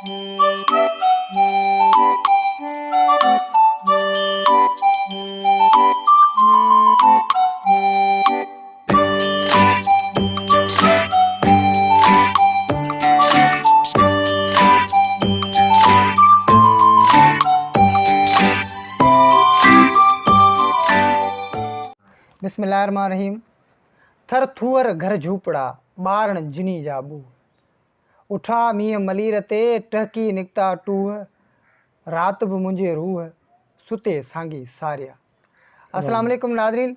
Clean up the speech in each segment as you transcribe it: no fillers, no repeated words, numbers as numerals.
بسم الله الرحمن الرحيم ٿر ٿوئر گهر جهوپڙا ٻارڻ جني جا ٻوهه اٺا مينهن ملير تي ٽهڪي نڪتا ٽوهه رات به منهنجي روح ستي سانگي ساريا. السلام عليڪم ناظرين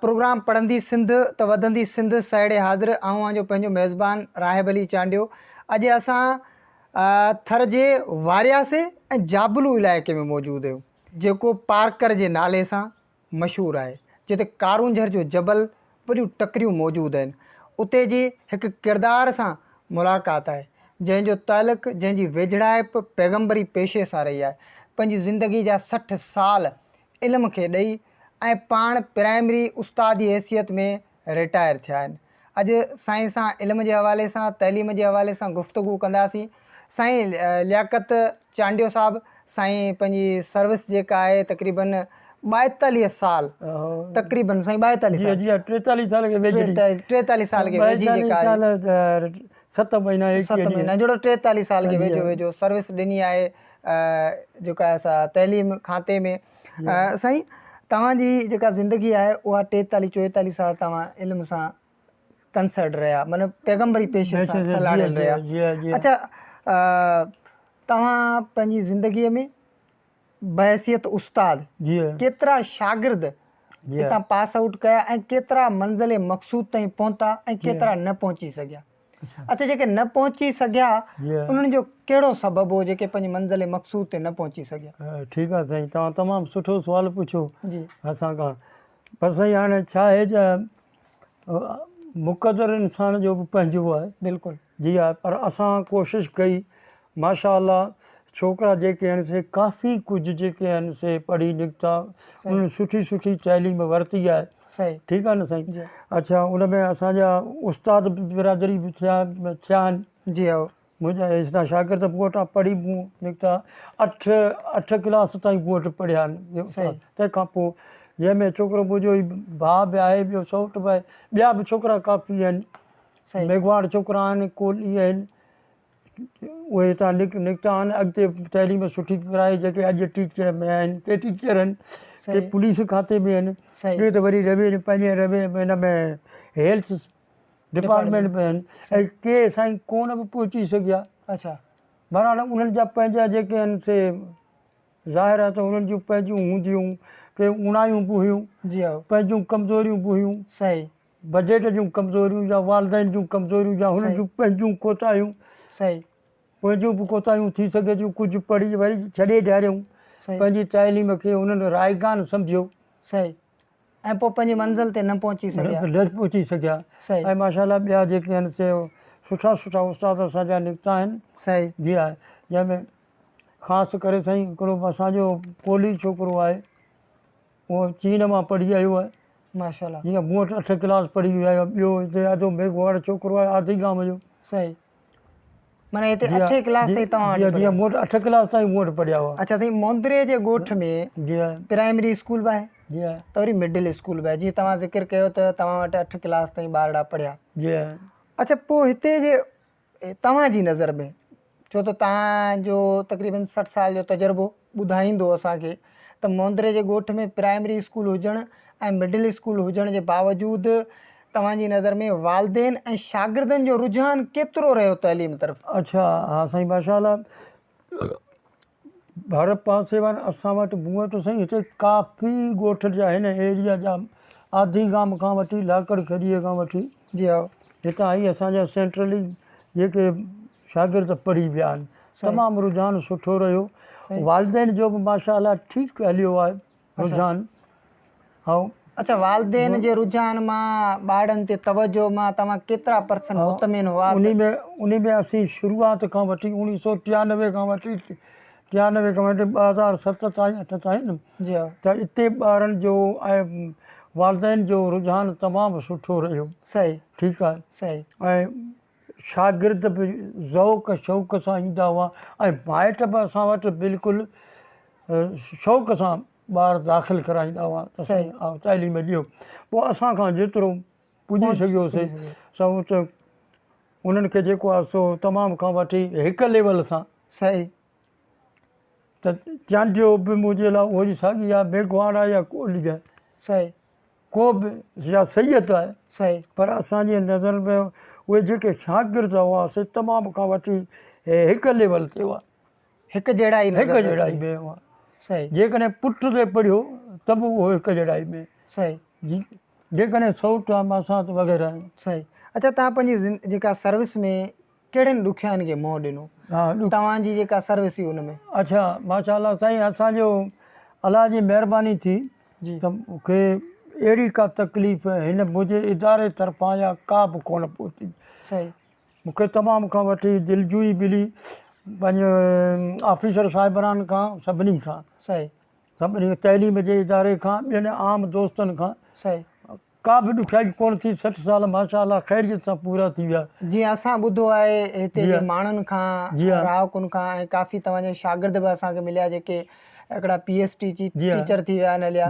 پروگرام پڙهندي سنڌ ته وڌندي سنڌ سهيڙي حاضر آئون اوهان جو پنهنجو ميزبان راهب علي چانڊيو اڄ اسان ٿر جي وارياسي ۽ جابلو علائقي ۾ موجود آهيون جيڪو پارڪر جي نالي سان مشهور آهي، جتي ڪارونجهر جو جبل وڏيون ٽڪريون موجود آهن. اتي جي هڪ ڪردار سان ملاقات آهي، جنهن جو تعلق، جنهن جي ويجهڙائپ پيغمبري پيشي سان رهي آهي. پنهنجي زندگي جا 60 سال علم کي ڏئي ۽ پاڻ پرائمري استاد جي حيثيت ۾ رٽائر ٿيا آهن. اڄ سائين سان علم جي حوالي سان تعليم جي حوالي سان گفتگو ڪنداسين. سائين لياقت چانڊيو صاحب سائين پنهنجي سروس جيڪا آهي تقريبن 42 سال تقريبن سائين 42 سال جي جي 43 سال کي ويجهي 43 سال کي ويجهي جيڪا آهي 7 مهينا 7 مهينا جهڙو 43 سال کي ويجهو ويجهو سروس ڏني آهي جيڪا آهي سا تعليم کاتي ۾ سائين توهان جي جيڪا زندگي آهي اها 43 44 سال توهان علم سان ڪنسرڊ رهيا معنی پيغمبري پيشي سان سلهاڙيل رهيا اڇا توهان پنهنجي زندگي ۾ بحيثيت استاد ڪيترا شاگرد هتان پاس آئوٽ ڪيا ۽ ڪيترا منزل مقصود تائين پهتا ۽ ڪيترا نه پهچي سگهيا اڇا جيڪي نه پهچي سگهيا انهن جو ڪهڙو سبب هو جيڪي پنهنجي منزل مقصود تي نه پهچي سگهيا؟ ٺيڪ آهي سائين توهان تمام سٺو سوال پڇيو اسان کان پر سائين هاڻي ڇا آهي ته مقدر انسان جو به پنهنجو آهي بلڪل جي ها پر اسان ڪوشش ڪئي ماشاء الله ڇوڪرا جيڪي آهن سي ڪافي ڪجهه جيڪي آهن سي پڙهي نڪتا انهن سٺي سٺي تعليم ورتي آهي صحيح ٺيڪ آهي نه سائين جي اڇا ان ۾ اسان جا استاد به برادري به ٿيا ٿيا آهن جي هائو منهنجا هيستان شاگرد مون وٽان پڙهي مون نڪتا اٺ اٺ ڪلاس تائين مون وٽ پڙهيا آهن تنهن کان پوء جنهن ۾ ڇوڪرو منهنجو هي ڀاء به آهي ٻيو سئوٽ به آهي ٻيا به ڇوڪرا ڪافي آهن ميگهواڙ ڇوڪرا آهن ڪولهي آهن اهي هتان نڪتا آهن اڳتي تعليم سٺي پرائي جيڪي اڄ ٽيچر ۾ آهن ڪي ٽيچر آهن ڪي پوليس کاتي ۾ آهن ڪي ته وري روي پنهنجي روي هن ۾ هيلٿ ڊپارٽمينٽ ۾ آهن ۽ ڪي سائين ڪونه به پهچي سگهيا اڇا بهرحال انهن جا پنهنجا جيڪي آهن سي ظاهر آهي ته انهن جون پنهنجون هونديون ڪي اوڻايون به هيون جي پنهنجون ڪمزوريون به هيون صحيح بجيٽ جون ڪمزوريون يا والدين جون ڪمزوريون يا هنن جون پنهنجون ڪوتاهيون. صحيح. پنهنجون به ڪوتاهيون ٿي سگهي ٿيون ڪجهه پڙهي وري ڇڏي ڏياريائون پنهنجي تعليم کي هنن رائيگان سمجهيو. صحيح ۽ پوء پنهنجي منزل تي نه پهچي سگهيا. نه پهچي سگهيا. صحيح. ۽ ماشاء الله ٻيا جيڪي آهن سي سٺا سٺا استاد اسان جا نڪتا آهن. صحيح. جي ها جنهن ۾ خاص ڪري سائين هڪڙو اسان جو ڪولهي ڇوڪرو آهي. اهو چين مان پڙهي آيو آهي. ماشاءالله. جيئن مون وٽ اٺ ڪلاس پڙهي ويو آهي. ٻيو هتي اڌو ميگهواڙ ڇوڪرو آهي آڌي گام جو. صحيح. معنيٰ هتي اٺين ڪلاس تائين توهان وٽ پڙهيا. جي مون وٽ اٺ ڪلاس تائين مون وٽ پڙهيا هئا. اڇا سائين موندري جي ڳوٺ ۾ جي پرائمري اسڪول به آهي. جي ته وري مڊل اسڪول به آهي جيئن توهان ذڪر ڪيو ته توهان وٽ اٺ ڪلاس تائين ٻارڙا پڙهيا. جي اڇا پوء هتي جي توهان جي نظر ۾ ڇو ته توهان جو تقريبن 60 سال جو تجربو ٻڌائيندو اسان کي ته موندري جي ڳوٺ ۾ پرائمري اسڪول هجڻ ۽ مڊل اسڪول هجڻ جي باوجود توهان جي نظر ۾ والدين ۽ شاگردن جو رجحان ڪيترو رهيو تعليم طرف؟ اڇا ها سائين ماشاء الله ڀر پاسي وارن اسان وٽ مون وٽ سائين هتي ڪافي ڳوٺ جا هن ايريا جا آڌي گام کان وٺي لاکڙ کيڙي کان وٺي جي ها هتان هي اسان جا سينٽرلي جيڪي شاگرد پڙهي ويا آهن تمام رجحان سٺو رهيو والدين جو به ماشاء الله ٺيڪ هليو آهي رجحان هائو. اڇا والدين جي رجحان مان ٻارڙن تي توجه مان توهان ڪيترا پرسنٽ مطمئن هئا ته. انهي ۾ انهي ۾ اسين شروعات کان وٺي اوڻيهه سو ٽيانوي کان وٺي ٽيانوي کان وٺي 2007 تائين اٺ تائين جي ها. ته اتي ٻارن جو ۽ والدين جو رجحان تمام سٺو رهيو. صحيح. ٺيڪ آهي. صحيح. ۽ شاگرد به ذوق شوق سان ايندا هئا ۽ مائٽ به اسان وٽ بلڪل شوق سان ٻار داخل ڪرائيندا هئا ته سائين تعليم ڏيو. پوء اسان کان جيترو پڄي سگهيوسي سو ته انهن کي جيڪو آهي سو تمام کان وٺي هڪ ليول سان. صحيح. ته چانڊيو به منهنجي لاء اهو ئي ساڳي آهي، ميگهواڙ آهي يا ڪولهي آهي. صحيح. ڪو به يا سيد آهي. صحيح. پر اسان جي نظر ۾ اهي جيڪي شاگرد هئا سي تمام کان وٺي هڪ ليول تي هئا. هڪ جهڙائي نظر هڪ جهڙائي ۾ هئا. صحيح. جيڪڏهن پٽ تي پڙهيو ته به اهو هڪ جهڙائي ۾. صحيح. جي جيڪڏهن سئوٽ آهي ماسات وغيره آهن. صحيح. اڇا توهان پنهنجي جيڪا سروس ۾ ڪهڙين ڏکيائين کي منهن ڏنو؟ توهان جي جيڪا سروس هئي ان ۾. اڇا ماشاء الله سائين اسان جو الله جي مهرباني ٿي ته مون کي اهڙي ڪا تڪليف هن منهنجي اداري طرفان يا ڪا به ڪونه پهتي. صحيح. مون کي تمام کان وٺي دلجوئي ملي پنهنجي آفيسر صاحبران کان سڀني کان. صحيح. سڀني تعليم جي اداري کان ٻين عام دوستن کان. صحيح. ڪا به ڏکيائي ڪونه ٿي، 60 سال ماشاء الله خيريت سان پورا ٿي ويا. جيئن اسان ٻڌو آهي هتي جي ماڻهن کان، رهاڪن کان ۽ ڪافي توهان جا شاگرد به اسان کي مليا جيڪي هڪڙا پي ايس ٽي ٽيچر ٿي ويا آهن هليا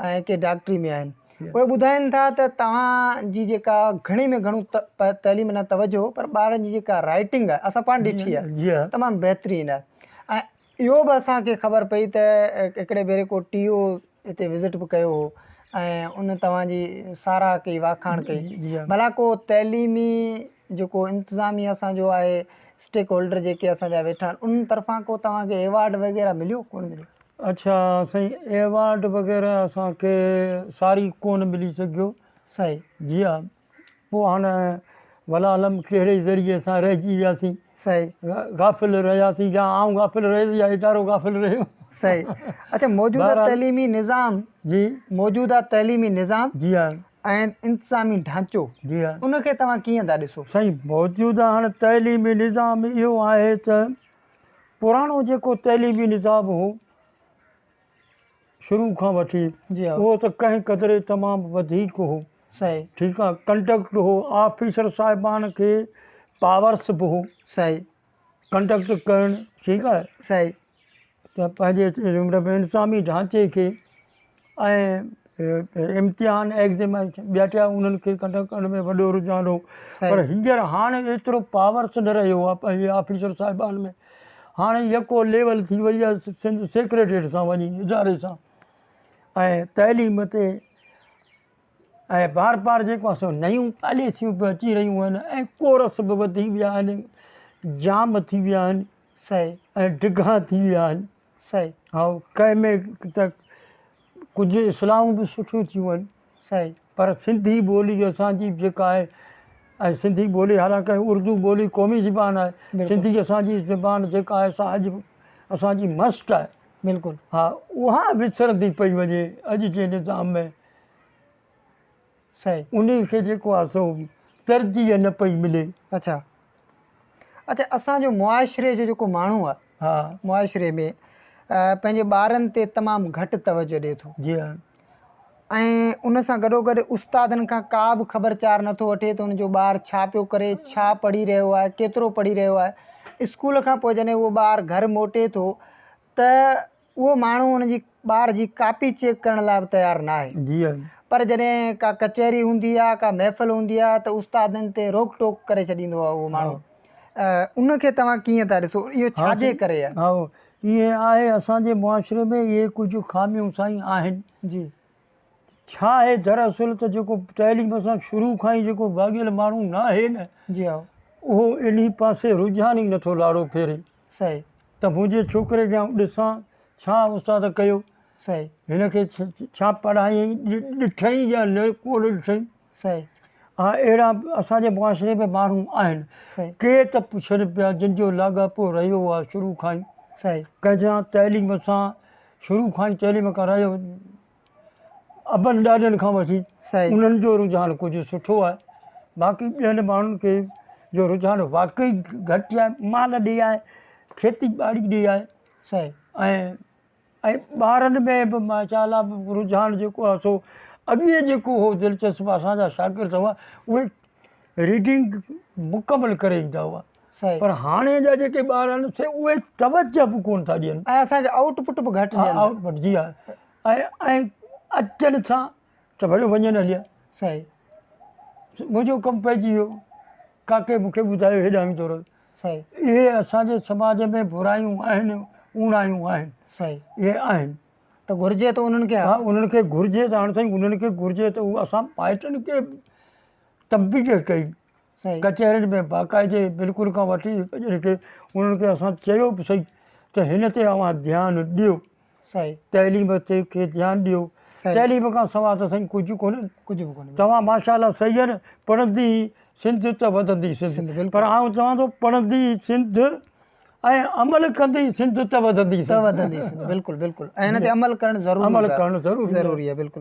۽ ڪي ڊاڪٽري ۾ آهن اهي ٻڌائين ٿا ته توهان جي جيڪا گهڻي ۾ گهڻو تعليم نه توجهه پر ٻارن جي جيڪا رائيٽنگ آهي اسان پاڻ ڏٺي آهي تمام بهترين آهي ۽ اهو به اسان کي خبر پئي ته هڪڙي ڀيري ڪو ٽي او هتي وزٽ به ڪيو هو ۽ ان توهان جي ساراهه ڪئي واکاڻ ڪئي ڀلا ڪو تعليمي جيڪو انتظامي اسان جو آهي اسٽيڪ هولڊر جيڪي اسان جا ويٺا آهن انهن طرفان ڪو توهان کي ايوارڊ وغيره مليو ڪونه مليو؟ اڇا سائين ايوارڊ وغيره اسان کي ساري ڪونه ملي سگهيو. صحيح. جي ها پوء هاڻ والله اعلم ڪهڙي ذريعي سان رهجي وياسين. صحيح. غافل رهياسين يا آئون غافل رهيس يا ادارو غافل رهيو. صحيح. اڇا موجوده تعليمي نظام جي موجوده تعليمي نظام جي ها ۽ انتظامي ڍانچو جي ها ان کي توهان ڪيئن ٿا ڏسو؟ سائين موجوده هاڻ تعليمي نظام اهو آهي ته پراڻو جيڪو تعليمي نظام هو شروع کان وٺي اهو ته ڪنهن قدري تمام وڌيڪ هو. صحيح. ٺيڪ آ ڪنڊڪٽ هو آفيسر صاحبان کي پاورس به هو. صحيح. ڪنڊڪٽ ڪرڻ ٺيڪ آ. صحيح. ته پنهنجي انتظامي ڍانچي کي ۽ امتحان ايگزيمائيشن ٻيا ٽيا انهن کي ڪنڊڪٽ ڪرڻ ۾ وڏو رجحان هو پر هينئر هاڻ ايترو پاورس نه رهيو آ پنهنجي آفيسر صاحبان ۾ هاڻي يڪو ليول ٿي وئي آهي سنڌ سيڪريٽريٽ سان وڃي اداري سان ۽ تعليم تي ۽ بار بار جيڪو آهي سو نيون پاليسيون به اچي رهيون آهن ۽ ڪورس به وڌي ويا آهن جام ٿي ويا آهن صحيح ۽ ڊگها ٿي ويا آهن صحيح ها ڪنهن ۾ ته ڪجهه اصلاحون به سٺيون ٿيون آهن صحيح. پر سنڌي ٻولي اسان جي جيڪا آهي ۽ سنڌي ٻولي حالانڪه اردو ٻولي قومي زبان آهي سنڌي اسان جي زبان جيڪا آهي سا اڄ اسان جي مسٽ آهي بلڪل ها اها وسرندي پئي وڃي اڄ جي نظام ۾ صحيح انهي کي جيڪو آهي سو ترجيح نه پئي ملي. اڇا اڇا اسان جو معاشري جو جيڪو ماڻهو آهي ها معاشري ۾ پنهنجي ٻارن تي تمام گهٽ توجه ڏي ٿو جي ها ۽ ان سان گڏو گڏ استادن کان ڪا به خبر چار نٿو وٺي ته ان جو ٻار ڇا پيو ڪري ڇا پڙهي رهيو آهي ڪيترو پڙهي رهيو آهي اسڪول کان پوء جڏهن اهو ٻار گهر موٽي ٿو ته اهو ماڻهو ان جي ٻار جي ڪاپي چيڪ ڪرڻ لاء به تيار نه آهي جي ها پر جڏهن ڪا ڪچهري هوندي آهي ڪا محفل هوندي آهي ته استادن تي روڪ ٽوڪ ڪري ڇڏيندو آهي اهو ماڻهو ان کي توهان ڪيئن ٿا ڏسو اهو ڇا جي ڪري آهي؟ ها ائين آهي اسان جي معاشري ۾ اهي ڪجهه خاميون سائين آهن. جي. ڇا آهي دراصل ته جيڪو تعليم سان شروع کان ئي جيڪو واڳيل ماڻهو نه آهي نه جي ها. اهو انهي پاسي رجحان ئي نٿو لاڙو ڦيري. صحيح. ته منهنجي ڇوڪري کي آئون ڏسان ڇا استاد ڪيو. صحيح. هن کي ڇا پڙهايائين ڏٺائين يا نه ڪونه ڏٺائين. صحيح. ها اهڙا اسان جي معاشري ۾ ماڻهو آهن. صحيح. ڪي ته پڇن پيا جن جو لاڳاپو رهيو آهي شروع کان ئي. صحيح. ڪنهن سان تعليم سان شروع کان ئي تعليم کان رهيو ابن ڏاڏن کان وٺي صحيح. انهن جو رجحان ڪجهه سٺو آهي باقي ٻين ماڻهن کي جو رجحان واقعي گهٽ آهي مال ڏي آهي کيتي ٻاڙي ڏي آهي. صحيح. ۽ ۽ ٻارن ۾ به ماشاء الله رجحان جيڪو آهي سو اڳي جيڪو هو دلچسپ اسان جا شاگرد هئا اهي ريڊنگ مڪمل ڪري ايندا هئا. صحيح. پر هاڻي جا جيڪي ٻار آهن سي اهي توجه به ڪونه ٿا ڏين. ۽ اسان کي آئوٽ پٽ به گهٽ ڏين ٿا. آئوٽ پٽ جي ها ۽ ۽ اچن ٿا ته وري وڃن هليا. صحيح. منهنجو ڪم پئجي ويو ڪاڪي مون کي ٻڌايو هيڏانهن ويندو رهو. صحيح. اهي اسان جي سماج ۾ برايون آهن اوڻايون آهن. صحيح. اهي آهن. ته گهرجي ته انهن کي. ها انهن کي گهرجي ته هاڻي سائين انهن کي گهرجي ته هو اسان مائٽن کي تنبيهه ڪئي. ڪچهرين ۾ باقاعدي بلڪل کان وٺي هڪ ڄڻي کي انهن کي اسان چيو به سهي ته هن تي اوهان ڌيان ڏيو تعليم تي کي ڌيان ڏيو تعليم کان سوا ته سائين ڪجهه ڪونهي ڪجهه به ڪونهي توهان ماشاء الله صحيح آهن پڙهندي سنڌ ته وڌندي سنڌ پر آئون چوان ٿو پڙهندي سنڌ ۽ عمل ڪندي سنڌ ته وڌندي سنڌ ته وڌندي سنڌ بلڪل بلڪل ۽ هن تي عمل ڪرڻ ضروري عمل ڪرڻ ضروري ضروري آهي بلڪل.